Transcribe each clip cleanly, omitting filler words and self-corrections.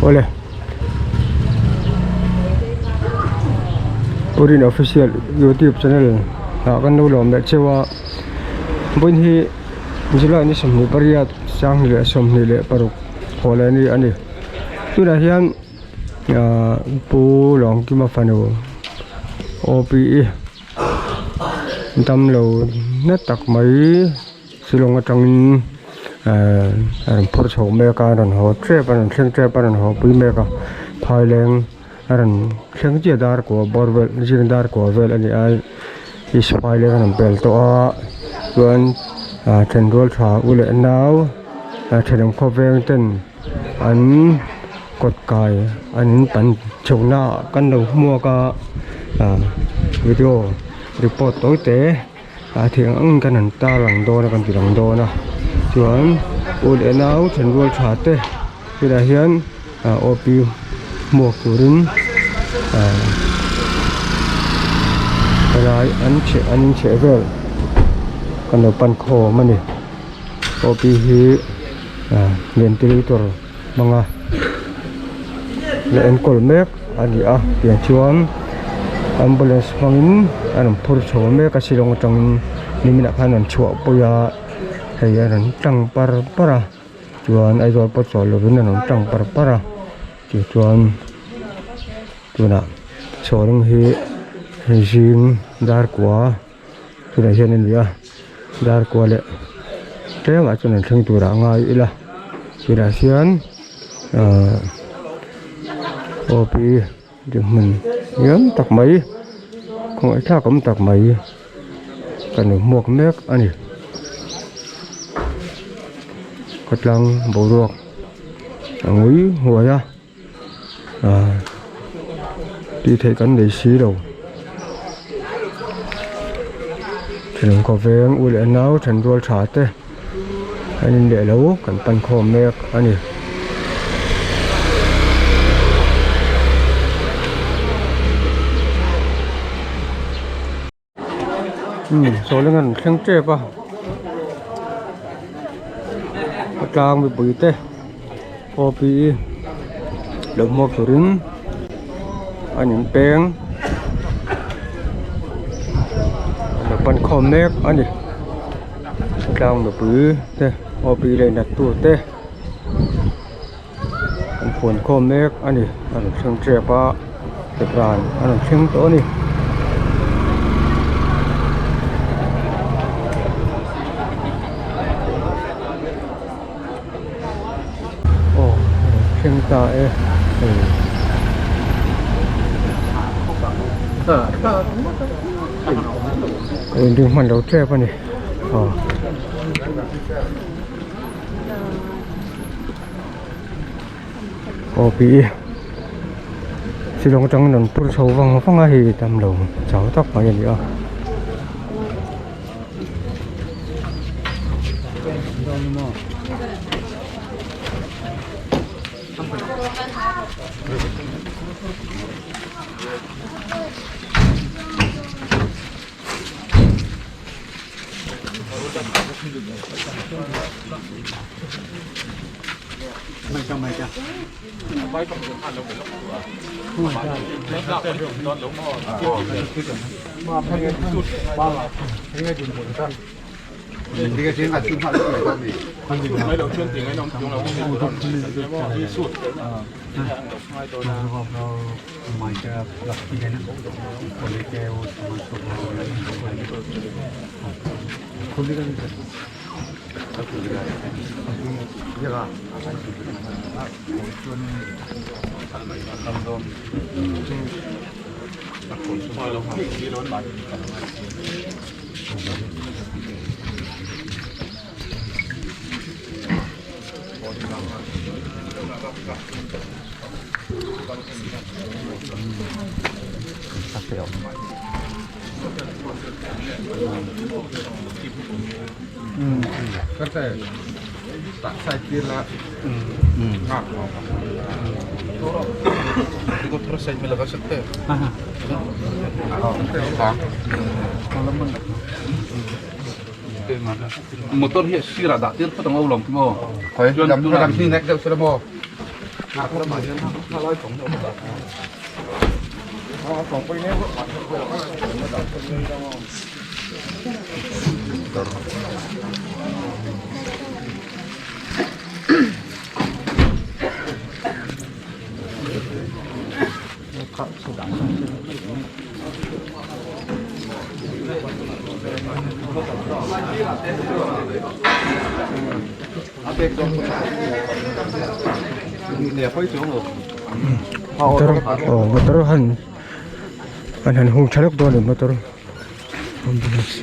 Awle Purin official youtube channel ah kan lo lawm leh cheu a vawiin hi July ni 28 2026 haw leh ni a ni tunah hian ahh Pu Lawngkima fanu OPE damlo na tak mai. Shillong atangin ehh a rawn phur chho mek a a rawn haw tep a rawn thleng tep a rawn haw pui mek a phaileng a rawn thleng chiah dar kua bawr vel zing dar kua vel a ni a east phaileng a rawn pel tawh a chuan ah thenrual tha u leh nau ah thenawm khawveng ten an kawt kai an pan chho na ah kan lo hmuak a ah video report tawi te. A thing ang kan han tar lang dawn a kan ti lang dawn a chuan u leh nau then rual tha te tunah hian ah OP hmuak turin ah helai an chheh an in chheh vel kan lo pan khawm a ni OP hi ah ventilator hmanga la enkawl mek a ni a tiang chuan ambulance hmangin a rawn phur chho mek a shillong atangin niminah khan an chhuah pui a hei a rawn tlang par par a chuan Aizawl pawh chawl lovin a rawn tlang par par a tichuan tunah chhawng hi zing dar kua. Tunah hian a ni a dar kua leh tlem ah chuan an thleng turah a ngai ila tunah hian ahh OP dinhmun hiam tak mai khawngaih thlak awm tak mai kan lo hmuak mek a ni khawtlang boruak a ngui huai a. Ah tih theih kan nei si lo thenawm khawveng u leh nau then rual tha te an in leh lo kan pan khawm mek a ni. Umm saw leng an thleng tep a a tlang mipui te OP lo hmuak turin an in peng an lo pan khawm mek a ni a tlang mipui te OP leh nat tu te an huan khawm mek a ni a rawn thleng tep a ran a rawn thleng tawh a ni. Aw a rawn thleng ta e hei ka inring hman lo tep a ni aw. Aw pi Shillong atangin an phur chho vang vang a hei damlo chau tak mai a ni a. Motor hi a sirah dah tir phawt ang o lawm chu maw? Chuan tunah Motor aw motor han an han hung tha lawk dawn a ni motor ambulance.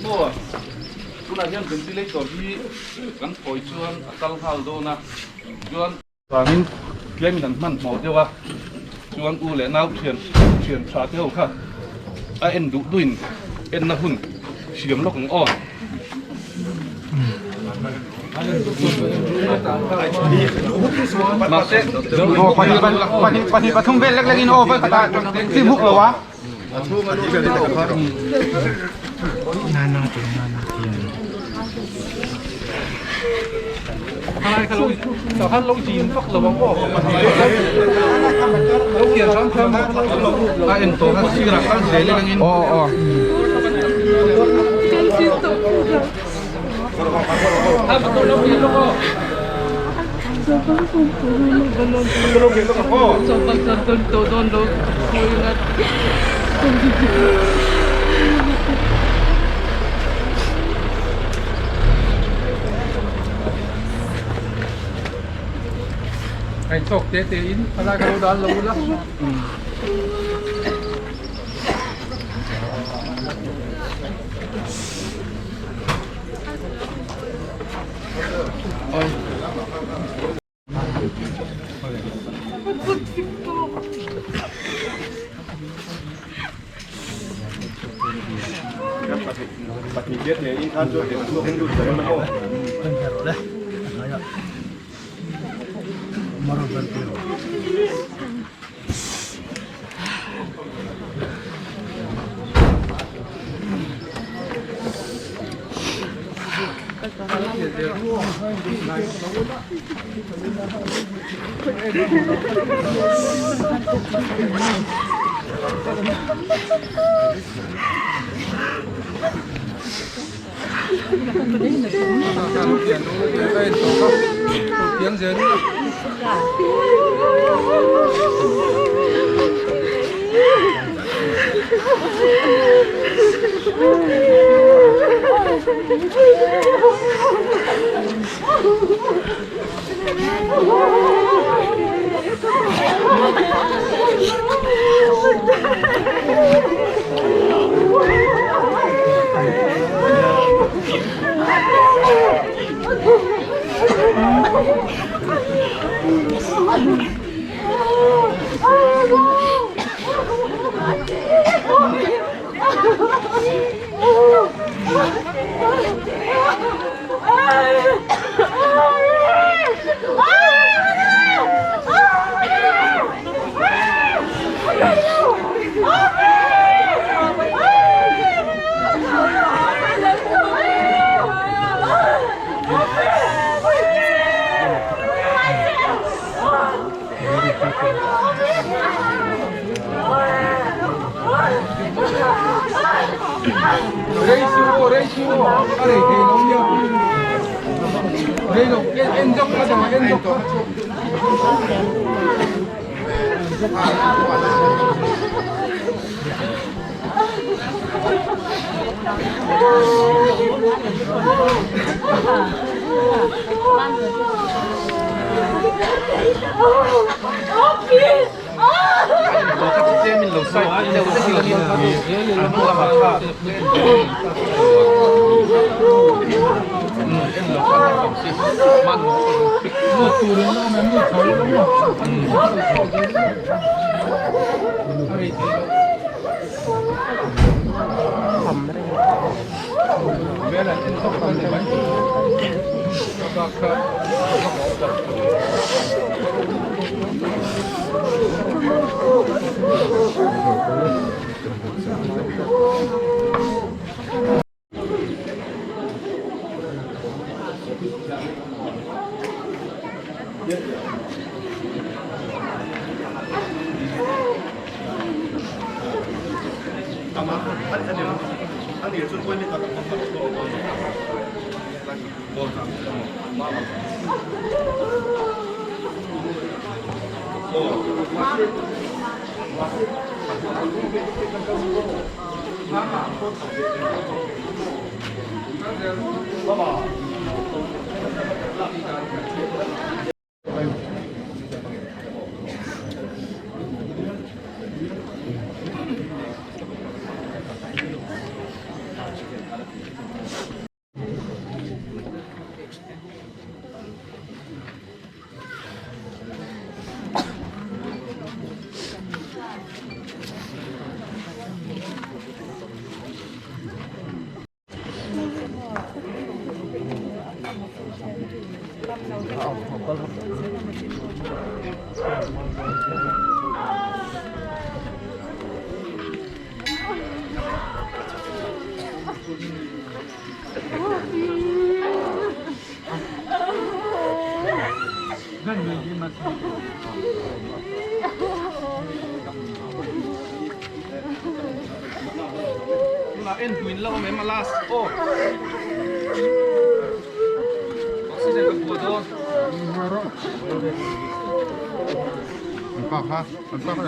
Maw tunah hian ventilator hi kan thawi chuan a kal nghal dawn a chuan vangin tlemin an hmanhmawh deuh a chuan u leh nau thian thian tha te ho kha a en duh duhin enna hun siam lawk ang aw. Mahse Pahnih pathum vel lek lek in aw vawi khat ah fim huk lo a. Aw aw. Chawk te te in a lai ka lo dan lo ula. En buin lo awm em a last aw oxygen ka phuah dawn. An pa kha an pa kha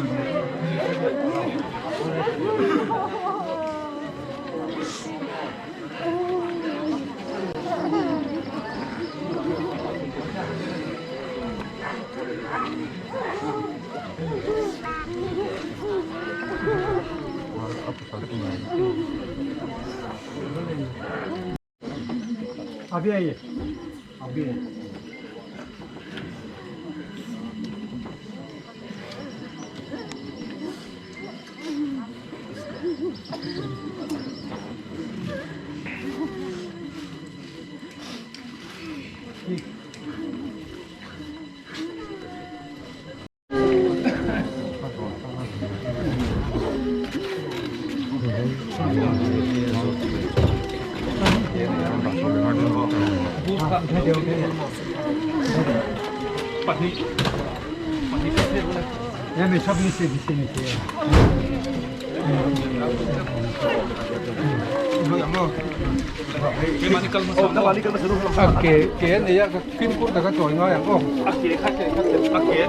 Ke ke an nei a fimkhur taka chawi ngai ang aw a ke kha ke kha a ke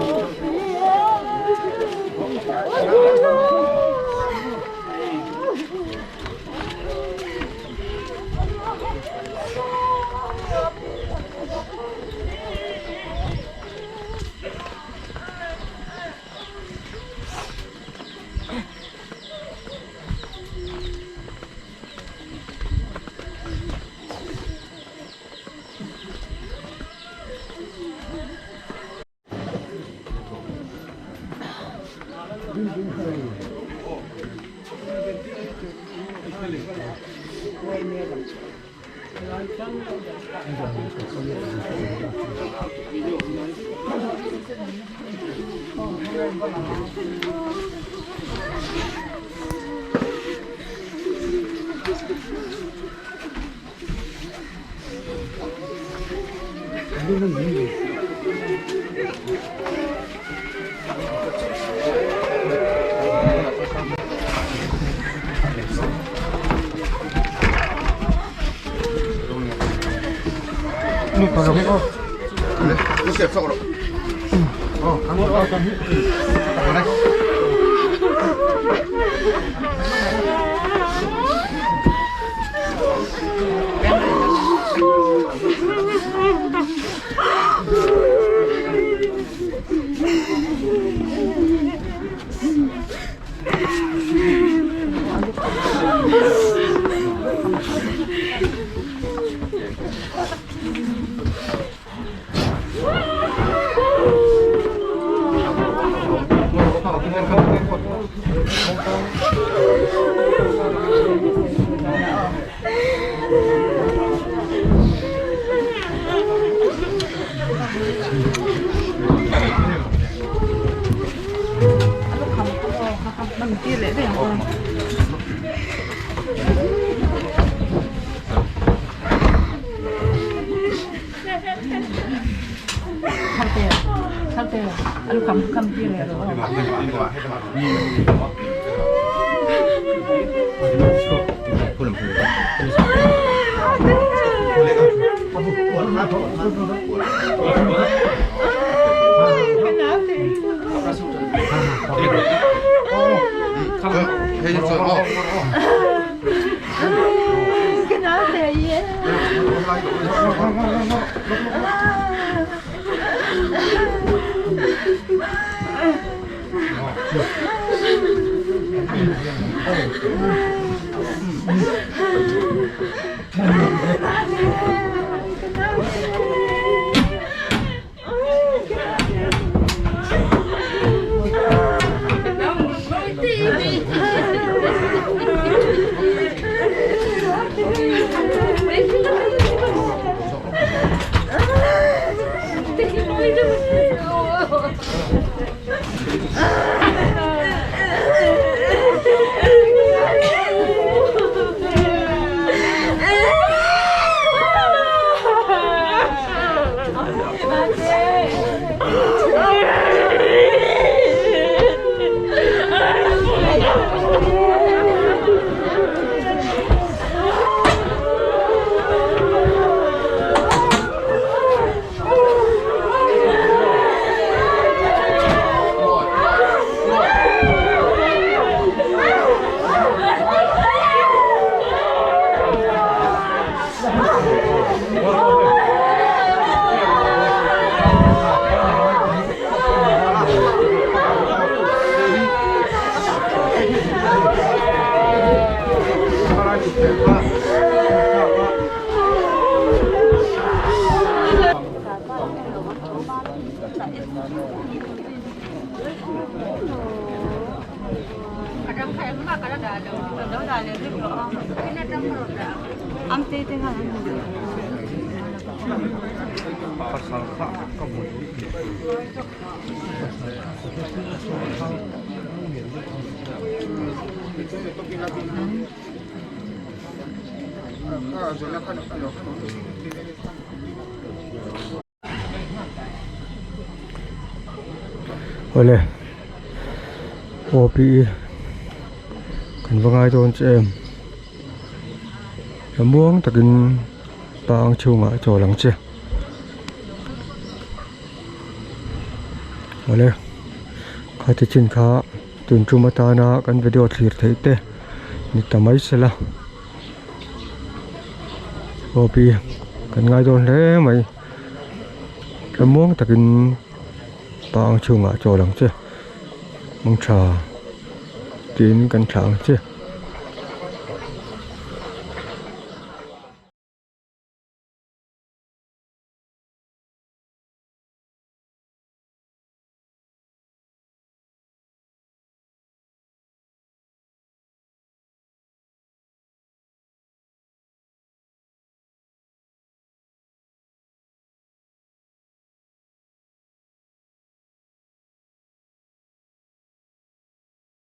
Awle aw pi kan va ngai dawn che em thlamuang takin tang chhungah chawl ang che awle khati chin kha tun tum atana kan video thlir theih te ni ta mai sela aw pi kan ngai dawn hle mai thlamuang takin tang chhungah chawl ang che mangtha tiin kan thlah ang che.